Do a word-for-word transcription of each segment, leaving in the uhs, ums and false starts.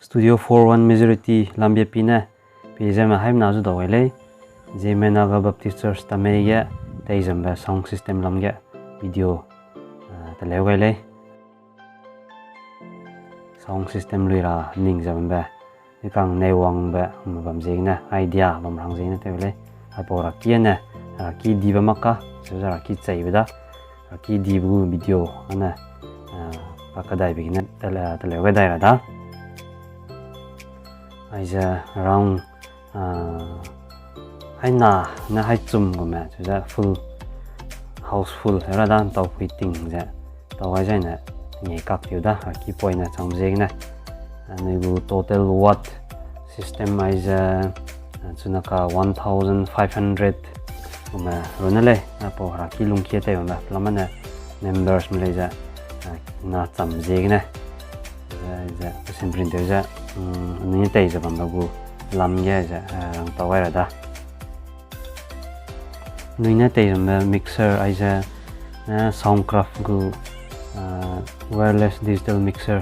Studio four one majority lambiapi ne, pie ze me haimna zu dau gai lei, Zeme Naga Baptist Church Tamei ge, teizambe sound system lam ge, video, ah, teleu gai lei. Sound system lui ra ning ze bambe, ikang neiwangbe, bam ziegene, idea, bam rang ziegene tew lei, aipau raki ne, raki dibe mak ka, se ze raki cheibe da, raki dibe gu video, ane, ah, pa kadaibe gene, tele-, teleu gai dai ra da. Aize around, ah, haina ne haichum gume, chize full, house full, era da ntau pui ting ze, tau gai zaine, nge kak tiu da, raki poine chang ziegene. Anui gu total watt system aize, ah, chuna ka one thousand five hundred gume rune lei, aipau raki lungkie tei bambe, pelamane members me lei ze, ah, na cham ziegene. Ze, ze, simprint tew ze, mm, anui tei ze bambe gu lam ge ze, ah, rangtau gai ra da. Anui ne tei bambe mixer aize, eh, Soundcraft gu, ah, wireless digital mixer,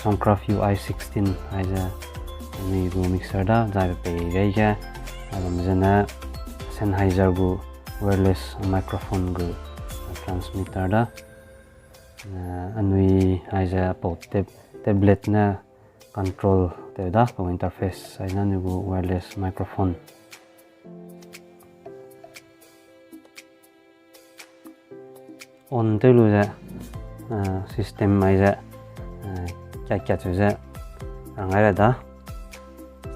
Soundcraft U I sixteen aize, anui gu mixer da, zai pe pei rei ge, ah, bam zene Sennheiser gu wireless microphone gu, ah, transmitter da. Eh, anui aize pau tab-, tablet ne control tew da, pau interface, aine anui gu wireless microphone. On tew lu ze, eh, system aize, eh, kat kat cheu ze, rang gai ra da.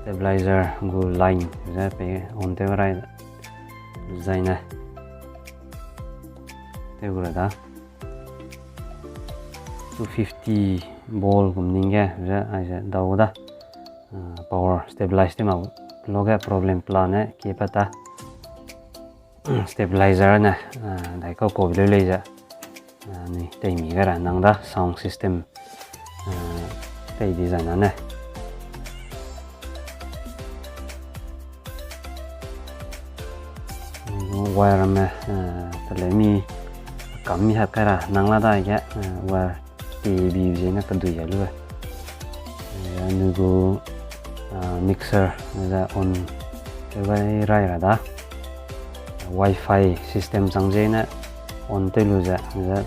Stabilizer gu line ze pe on tew rai zaine. Tew gu ra da. Two fifty volt gum ning ge ze aize dau da. Ah, power stabilize tew ma lo ge problem pelane kie pat ta. Stabilizer ne, ah, dai kau kau leu lei ze. Ah, ni tei mi gai ra nang da sound system, ah, tei design ane. Wire me, ah, tele mi kam mi hat kai ra nang la da ge, ah, wire ti bi ziegene kedui a lu. Eh, anui gu, ah, mixer ze on tew gai rai ra da. Wi-Fi system chang ziegene on tew lu ze, ze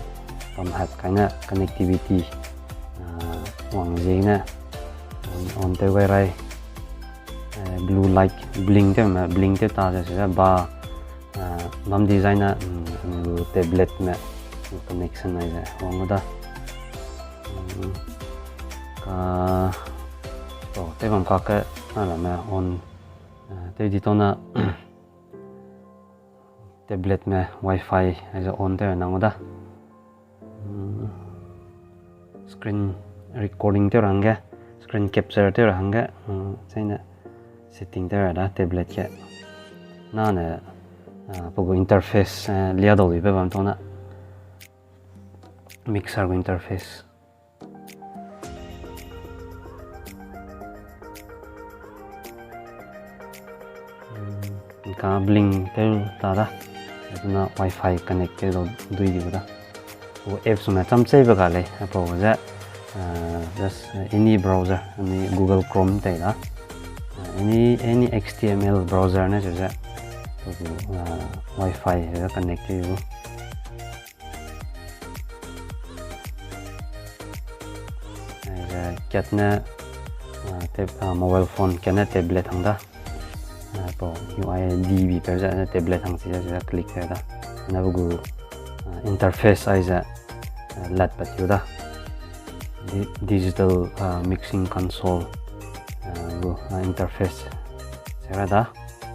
bam hat kaine connectivity, ah, wang ziegene on, on tew gai rai. Eh, blue light blink tew me, blink tew ta ze, ze ba, ah, bam design a, mm, anui gu tablet me connection aize wang gu da. Mm, ka, oh, tew bam kak ke, na la me on, ah, tew di tau na, tablet me Wi-Fi aize on tew nang gu da. Mm, screen recording tew ra hangge, screen capture tew ra hangge, mm, zaine setting tew ra da tablet ge. Nane, ah, pe gu interface, eh, lia dau dibe bam tau na. Mixer gu interface. Ka blink tew ta da. Zena Wi-Fi connect tew dau dui di da. Apps me cham cheibe ga lei. Apau ze, ah, just, ah, any browser, any Google Chrome tei da. Ah, any, any H T M L browser ne ze ze. Ah, Wi-Fi ze connect tew. Aize kat ne, ah, tab-, ah, mobile phone kat ne tablet hang da. Ah, pau U I D bi pe ze ne tablet hang chi ze click pe da. Ne pe gu, ah, interface aize, ah, lat pat tiu da. Di-, digital, ah, mixing console, ah, gu, ah, interface. Sera da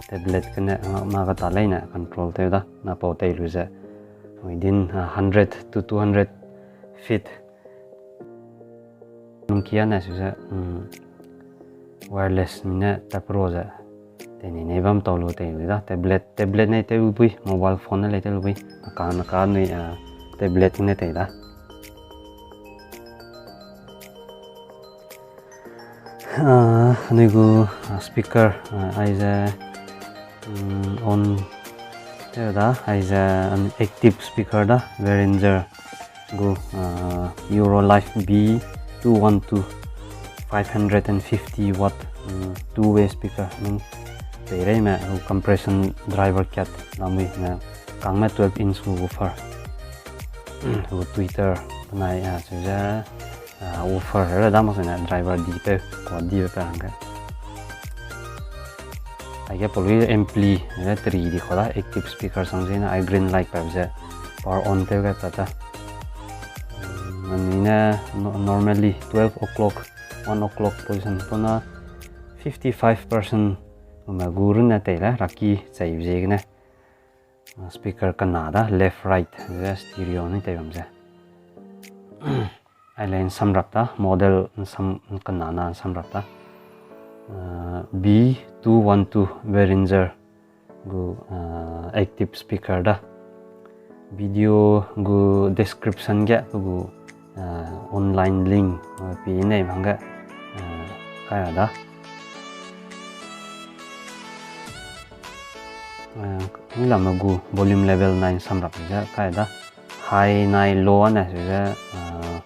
tablet kene, ah, ma ga ta leine control tew da. Na pau tei lu ze. Within, ah, hundred to two hundred feet. Nung kia ne su ze, mm, wireless mi ne tap ro ze. Tei nei nei bam tau lu tei lu da. Tablet, tablet nei tew lu bui, mobile phone ne lei tew lu bui. Aka, aka nui, ah, tablet ne tei da. Ah, anui gu, ah, speaker, ah, aize, mm, on tew da, aize an active speaker da, Behringer gu, ah, Eurolife B two one two five five hundred and fifty watt, mm, two-way speaker, mm, peireime, gu compression driver kat lamui ne, kangme twelve inch gu woofer. Gu tweeter, penai, a, cheu ze, a, woofer, re da mak ne driver di peu, kua di peu hangge. Aige polui ampli, ne three di kua da, active speaker sang zene, ai green light peu ze, power on tew ge ta ta. Mm, anui ne no-, normally twelve o'clock, one o'clock position tona fifty-five percent me gu runne tei le raki chai ziegene. Speaker kena da, left, right, ze stereo ni tei bam ze. Ai le nsamrap ta, model nsam, kena na nsamrap ta. A, B two one two Behringer gu, a, active speaker da. Video gu description ge pe gu, a, online link, a, pi nei hangge, a, kai ra da. A, ni lame gu volume level nai nsamrap ze kai da. High nai low ne ze, a,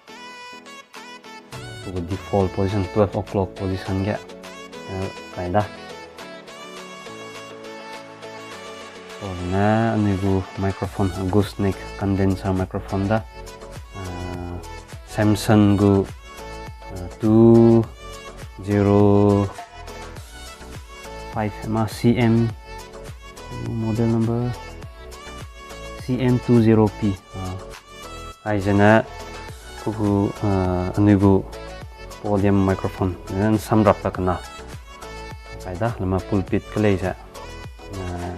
gu default position twelve o'clock position ge, a, kai da. Tone anui gu microphone, gooseneck condenser microphone da. A, Samson gu, a, two zero five ma C M, model number C M two zero P. A, Aizene, kuku, eh, anui gu podium microphone, eh, nsamrap ta kena. Kai da, lama pulpit kelei ze, eh,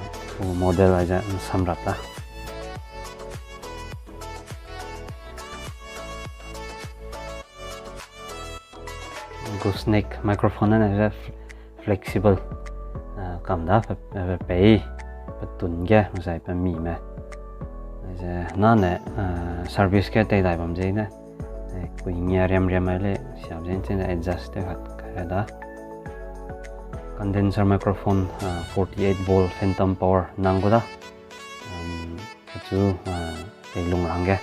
model aize nsamrap ta. Gooseneck microphone ne ze flexible, eh, kam da, pe, pe, pe pei, pe tun ge, zai pe mi me. Aize, nane, eh, service ge tei dai bam ze ne, eh, kui ngia riam riam ai le, siap ze ne adjust tew hat kai da. Condenser microphone, eh, forty-eight volt phantom power nang gu da. Um, achu, eh, tei lung rang ge.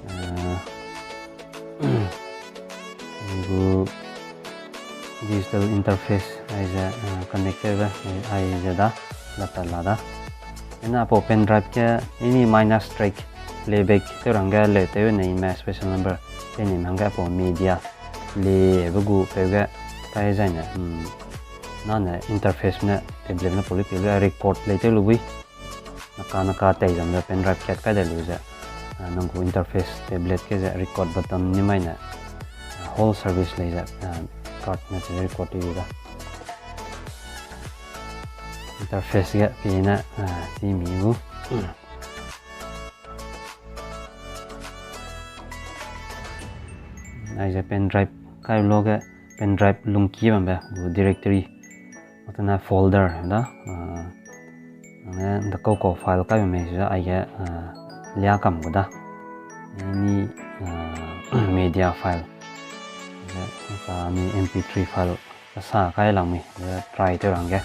Eh, gu digital interface aize, eh, connect tewbe, eh, aize da, data la da. Ena apau pen drive ge, any minus track playback tew rang ge le tew ne ime special number tew ne hangge apau media le be gu peu ge kai zai ne, hmm, nane interface ne tablet ne pau le peu ge record le tew lu bui. Naka naka tei zam ze pen drive kat kai de lu ze, ah, nang gu interface tablet ke ze record button ni mai ne, ah, whole service lei ze, ah, card ne ze record di da. Interface ge pi ne, ah, ti mi gu. Aize pen drive kai lo ge pen drive lungki bambe gu directory. Atena folder da, ah, ne nda kau kau file kai me ze aige, ah, lia kam gu da. Ni, ah, media file. Ze, ka ni M P three file kasa kai lang mi, ze try tew rang ge.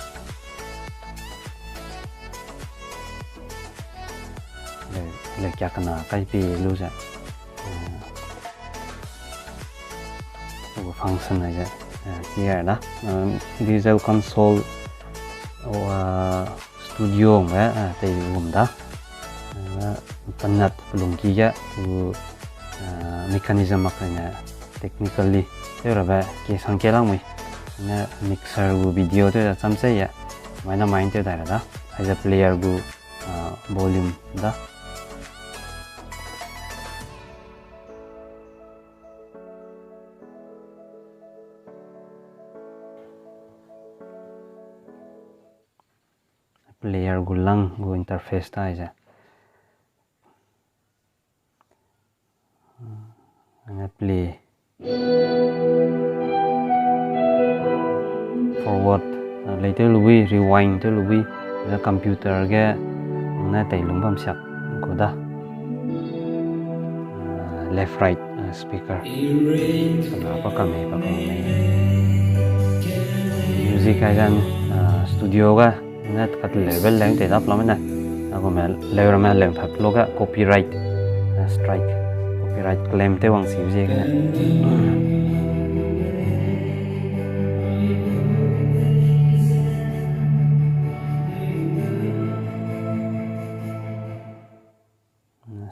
Le, le kia kena kai pi lu ze. Eh, function aize, eh, clear da. Eh, Visual Console, o, ah, Studio me, eh, tei gum da. Eh, panat pelungki ge, u, eh, mechanism mak ne technically tew rabe ke sang ke lang mui. Ne mixer gu video tew da cham che ye. Mai na mai tew dai ra da. Aize player gu, ah, volume da. Player gu lang gu interface ta aize. Ane play. Forward, ah, lei tew lu bui, rewind tew lu bui, ne computer ge, ne tei lung bam siak gu da. Ah, left, right, ah, speaker. Kana pa kam mei, pa kam mei. Music aize, ah, studio ga, ne kat level leng tei da plan ne. Agu me leu ramme leu phat lo ga copyright, ah, strike. copyright claim tew wang si ziegene.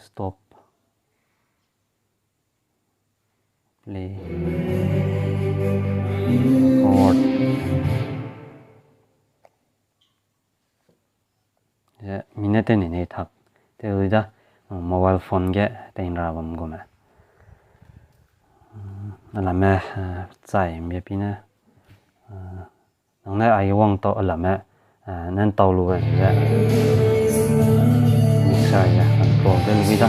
Stop. Play. Forward. Ze, mi ne tew ni nei tak. Tew lui da, mobile phone ge tew ra bam gu me. Alame, chai mbe pi ne. Nang ne ai wang tau alame, nan tau lu ze. Mixer ze control tew lui da.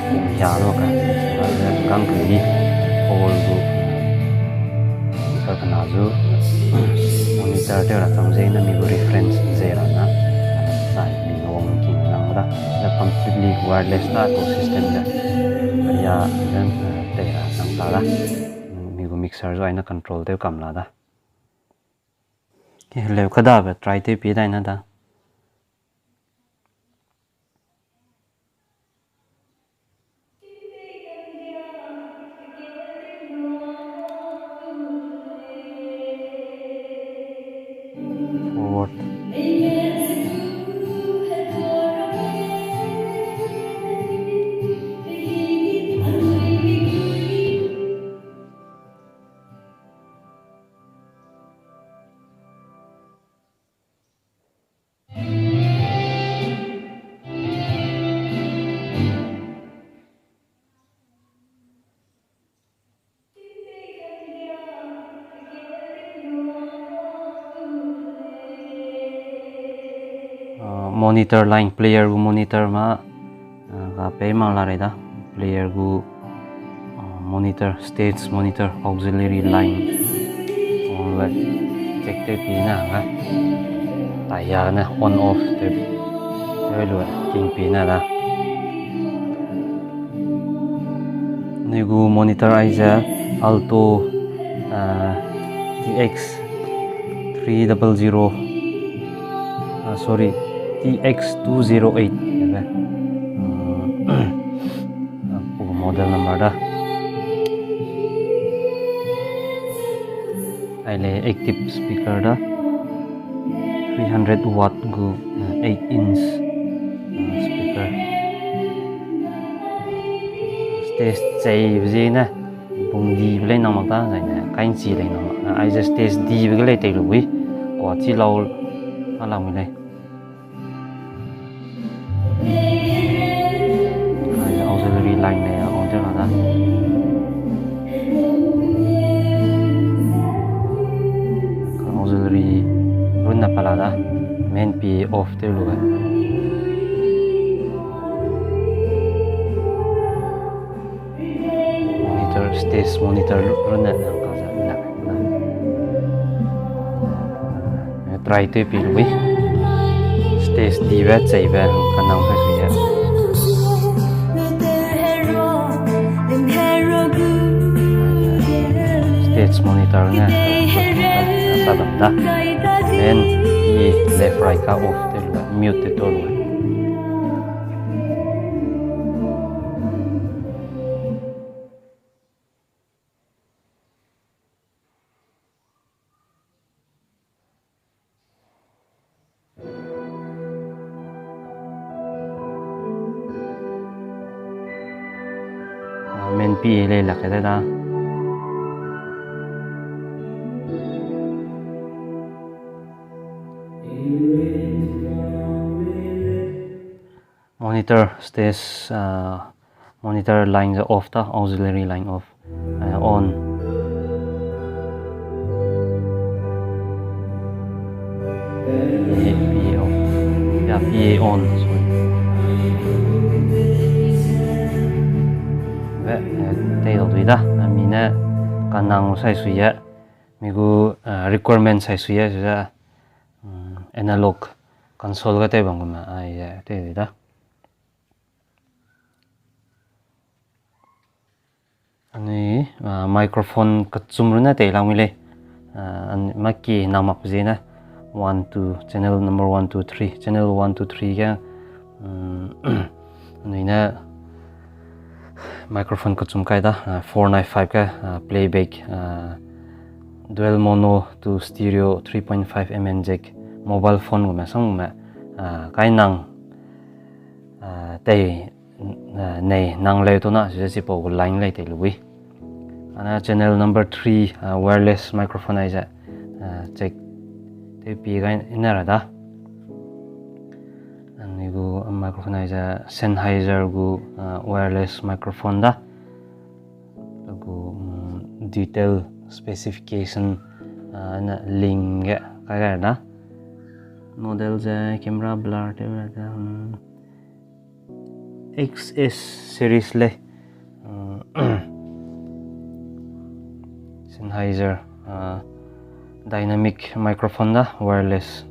Kum hia lu ka, ze gang keli, all gu. Mixer kena zu, monitor tew ra chang ze na mi gu reference ze ra na. Zai mi wang king nang da. Ze completely wireless na to system ze. Ya, then, tew ra chang ta da. Mi gu mixer zu ai na control tew kam la da. Ke leu ka da be try tew pi dai na da. Forward. Monitor line, player gu monitor ma, ga pei ma la rei da, player gu monitor, stage monitor, auxiliary line. Wang le check tew pi na ga. Taiya ne on off tew. Tew lu king pi na da. Nui gu monitor aize Alto, T X three double zero, sorry, T X two zero eight. Model number da. Ai le active speaker da. Three hundred watt gu, eight inch speaker. Stage chei be zie ne, bung di be lei nang mak da, zai ne, kain chi lei nang mak. Aize stage di be ge lei tei lu wi. Kua chi lau, a lau mi lei. Aize auxiliary line lei, on tew la da. Auxiliary run na pa la da. Main P A off tew lu ga. Monitor, stage monitor lu, run ne nang ka ze lak na. Try tew pi lu wi. Stage di be chei be ka nang pe su ye. Stage monitor ne, ta dam da. Then, i left right ka off tew lu, mute tew lu. Main P A lei lak ke da. Monitor stage, monitor line ze off ta, auxiliary line off, on. P A off. Ya, P A on, sorry. Be, tei dau dui da, mi ne kanang sai sui ye, mi gu requirement sai sui ye, sui ze, analog console ga tei bam gu me, ai ye, tei dui da. Anui, microphone kechum rune tei lang mi lei. Maki nang mak ziene one, two, channel number one, two, three, channel one, two, three ge, anui ne Microphone kechum kai da, uh, four nine five ge, uh, playback, uh, dual mono to stereo three point five M N jack, mobile phone gume sam gume, uh, kai nang, uh, tei, uh, nei nang leu tona, sise sipau gu line lei tei lui. Ana channel number three, uh, wireless microphone aize, uh, check tew pi gai ina ra da. Ani gu microphone aize Sennheiser gu, uh, wireless microphone da. Gu, um, detail specification, uh, na link ge kai gai da. Model ze camera blur tew ra da, um, X S series lei. Uh, Sennheiser, uh, dynamic microphone da, wireless.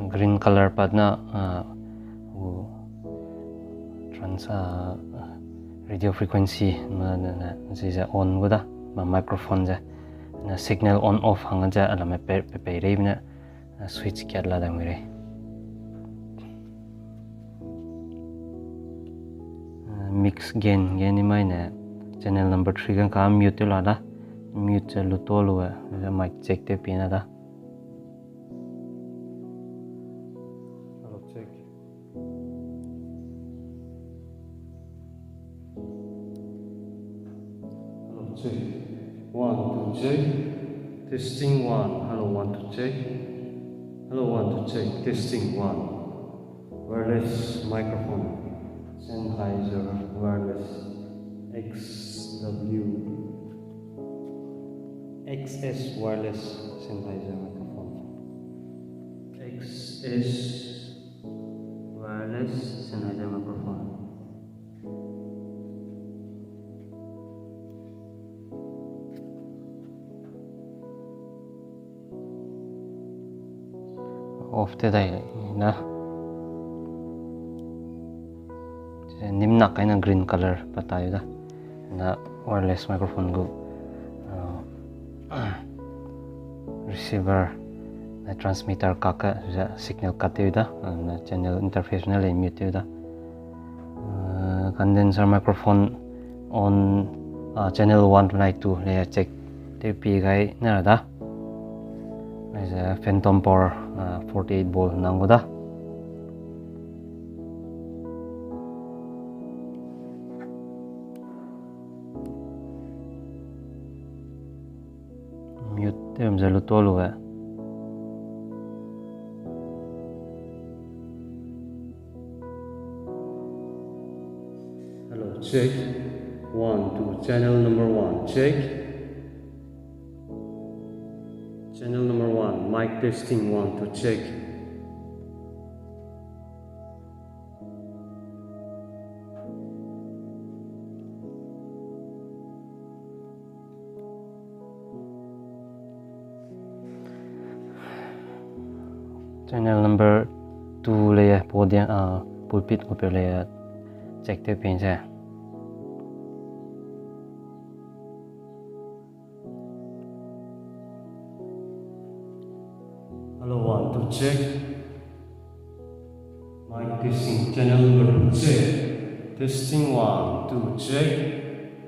Green color pat na, uh, gu trans, uh, radio frequency ma na, na, ze, ze on gu da, ma microphone ze. Na signal on off hang ze alame pe, pe, pei rei bine, uh, switch kat la da mui rei. Uh, mix gain, gain ni mai ne channel number three gan ka mute tew la da. Mute ze lu to lu, uh, ze mic check tew pi na da. Hello, check. Hello, check. One, two, check. Testing one. Hello, one, two, check. Hello, one, two, check. Testing one. Wireless microphone. Sennheiser wireless X W. X S wireless Sennheiser microphone. X S wireless Sennheiser microphone. Off te dai na. Nim nak kai na green color patai da. Na wireless microphone gu, uh, receiver na transmitter kak ka signal kat tew da, uh, na channel interface na le mute tew da. Uh, condenser microphone on, uh, channel one to nine two le check tew pi gai na ra da. Aize Phantom Power, uh, forty-eight volt nang gu da. Mute tew ze lu to lu e. Hello, check. One, two, channel number one, check. Channel number one, mic testing, one, two, check. Channel number two le, podium, ah, pulpit gu pe le, check tew pin se. Hello, one, two, check. Mic testing, channel number two, check. Testing, one, two, check.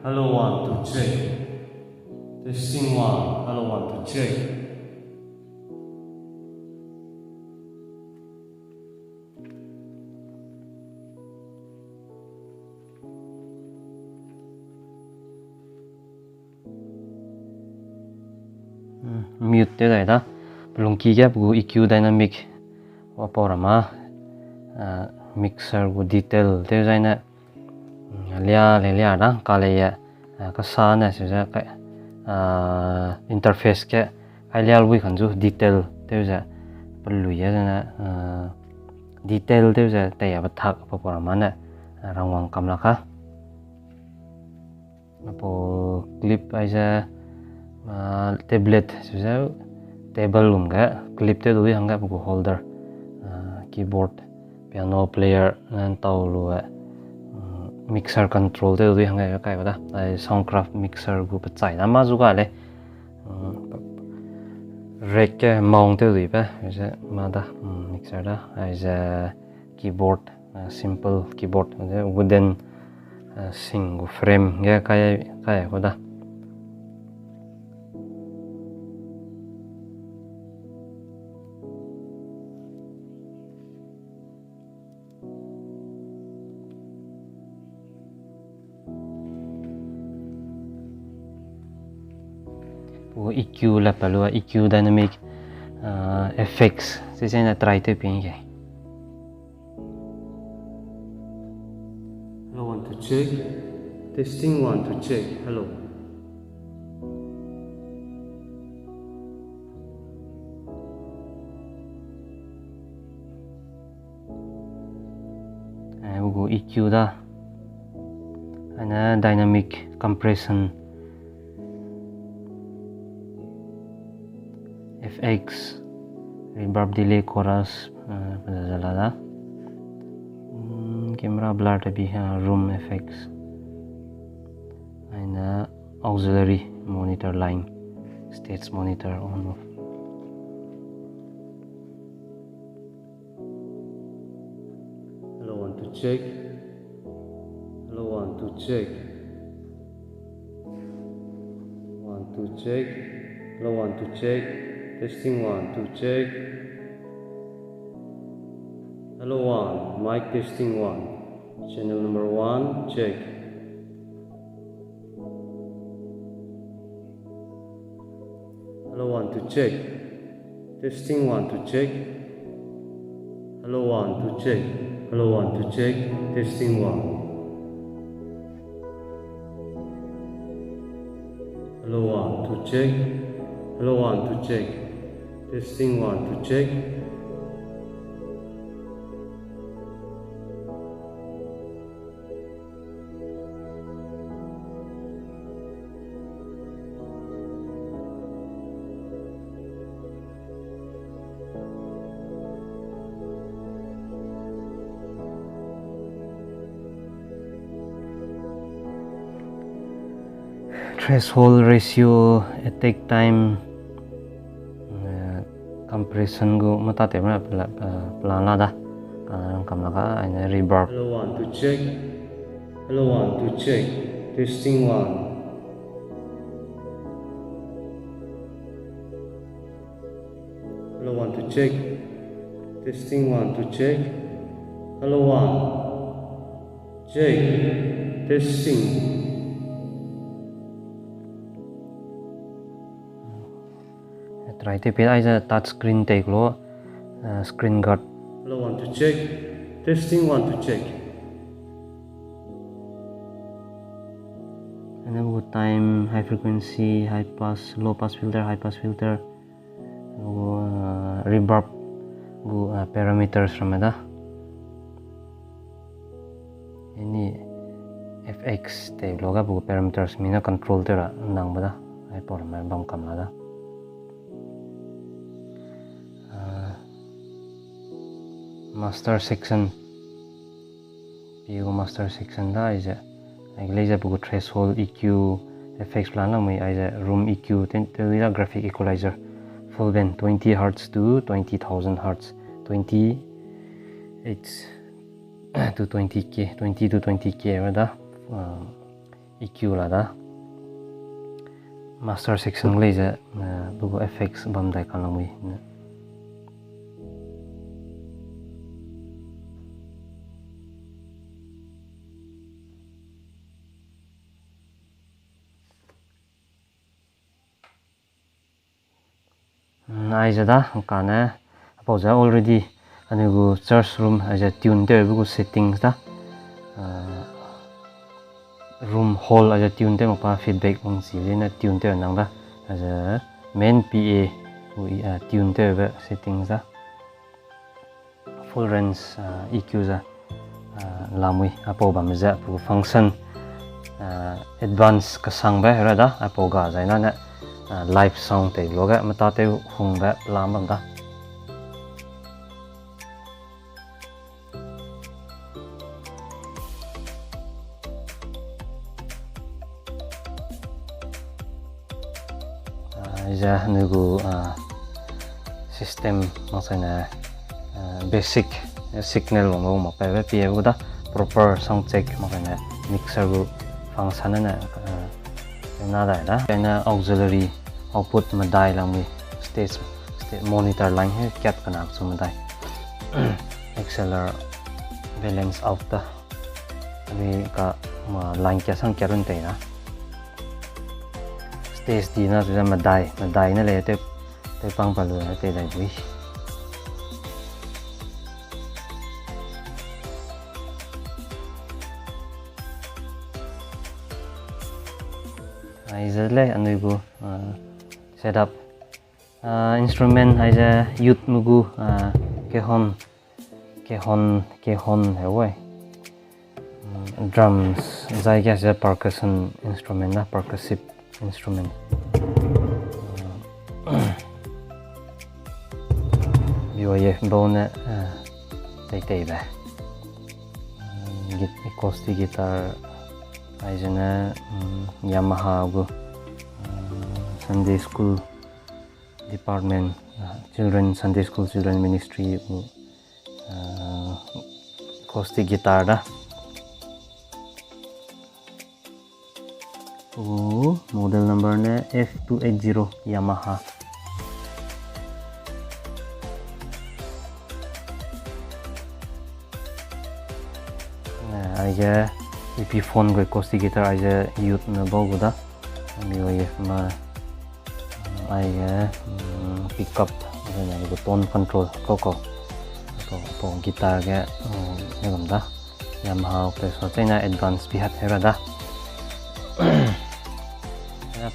Hello, one, two, check. Testing, one. Hello, one, two, check. Hmm, mute tew dai da. Pelungki ge pe gu E Q dynamic wa pau ra ma, ah, mixer gu detail tew zai ne, hmm, lia le lia da, ka le ye, ah, ka sa ne se ze kai, ah, interface ge kai lia lui kan zu detail tew ze pelui ye ze ne, ah, detail tew ze tei ya pe thak pa pau ra ma ne, ah, rangwang kam la ka. Aipau clip aize, ah, tablet, seuze table lum ge clip tew dui hangge pe gu holder, ah, keyboard, piano player, nan tau lu, eh, mm, mixer control tew dui hangge kai ba da. Ai Soundcraft mixer gu pechai da ma zu ga lei. Mm, rack ge mount tew dui pe, aize ma da, mm, mixer da, aize keyboard, simple keyboard, wooden, sing gu frame ge kai, kai ku da. Pu E Q la pa lu, E Q dynamic effects, se se na try tew ping ge. Hello, one, two, check. Testing, one, two, check. Hello. Gu E Q da. Aine dynamic compression, F X, reverb, delay, chorus, zala da. Camera blur te bi, room effects. Aine auxiliary monitor line, stage monitor on off. Hello, one, two, check. Hello, one, two, check. One, two, check. Hello, one, two, check. Testing, one, two, check. Hello, one. Mic testing, one. Channel number one, check. Hello, one, two, check. Testing, one, two, check. Hello, one, two, check. Hello, one, two, check. Testing, one. Hello, one, two, check. Hello, one, two, check. Testing, one, two, check. Threshold ratio, attack time, compression gu mata te mna plan la da. Kam la ka, aine reverb. Hello, one, two, check. Hello, one, two, check. Testing, one. Hello, one, two, check. Testing, one, two, check. Hello, one. Check. Testing. Try te pie aize touch screen tei klo, screen guard. Hello, one, two, check. Testing, one, two, check. Aine gu time, high frequency, high pass, low pass filter, high pass filter. Reverb gu parameters ramme da. Aine F X te lo ga gu parameters mi ne control te ra nang ba da. Aipau ramme bam kam la da. Master section. Pi gu master section da aize. Aige lei ze pe gu threshold, E Q, effects plan la mui aize room E Q, tew da graphic equalizer, full band, twenty hertz to twenty thousand hertz, twenty H to twenty K, twenty to twenty K ra da, E Q la da. Master section lei ze pe gu effects bam dai ka la mui. Aize da, kane, apau ze already, anui gu church room, aize tune tewbe gu settings da. Room hall, aize tune tew mak pa feedback wangchi zene tune tew nang da. Aize main P A gu tune tewbe settings da. Full range E Q ze lamui, apau bam ze pe gu function advance kasangbe ra da, apau ga zai na ne live sound tei lo ge meta tew hungbe lam bam da. Aize anui gu system makchaine basic Signal wang gu mak pebe pie gu da, proper sound check mak ne mixer gu function ne, eh, na dai da. Kane auxiliary output medai lang mi stage, stage monitor line he kat kana chu medai. X L R balance out da. Ani ka ma line kia sang kia run tei na. Stage di na chu medai, medai ne le te, te pang pa lu na te dai bui. Aize le anui gu, ah, setup. Ah, instrument aize youth me gu, ah, cajon, cajon, cajon he wai. Mm, drums, zai ge ze percussion instrument da, percussive instrument. B Y F bau ne, eh, tei tei be. Mm, git-, acoustic guitar, aize ne, mm, Yamaha gu, mm, Sunday School Department, ah, Children Sunday School, Children Ministry gu, ah, acoustic guitar da. Model number ne F two eight zero Yamaha. Eh, aige Epiphone gu acoustic guitar aize youth me bau gu da. B Y F ma, aige, mm, pickup, aige ne gu tone control, kau kau. Kau, kau guitar ge, mm, ne gum da. Yamaha pe so chena advance pihat hera da.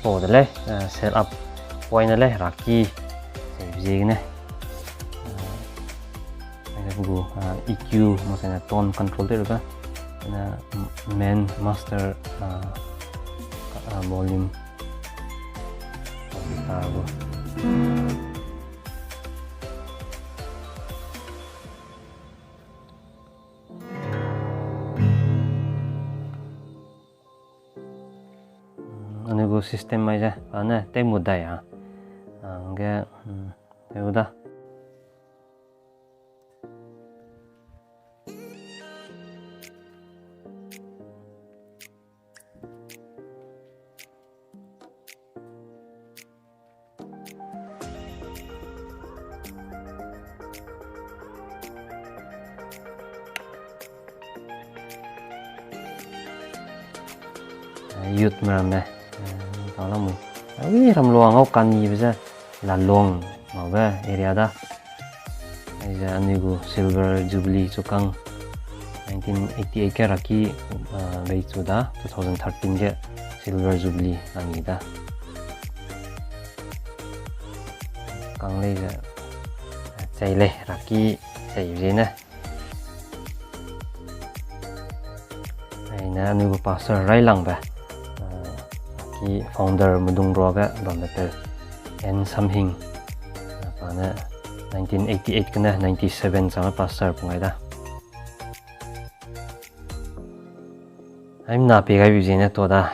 Pau de lei, eh, setup point de lei, raki, se bzig ne. Eh, gu, ah, E Q, mo se ne tone control de ga. Na main master, ah, ah, volume. Ah, gu. Anui gu system mai ze, ane, tei mu dai a. Ah, nge, mm, tei u da. Youth me ramme, eh, tau lamui. Ai, Ramluang au kani be ze, Lalong, ngau be area da. Aize anui gu Silver Jubilee chu kang nineteen eighty-eight ge raki, ah, bei chu da, two thousand thirteen ge Silver Jubilee anui da. Kang lei ze, chei lei, raki chei ze ne. Aine anui gu pastor Railangbe, ah, ki founder medung ruage bambe pe N Samhing, ah, pa ne nineteen eighty-eight kene ninety-seven chang pastor pu ngai da. Aimna pie gai bi zene to da.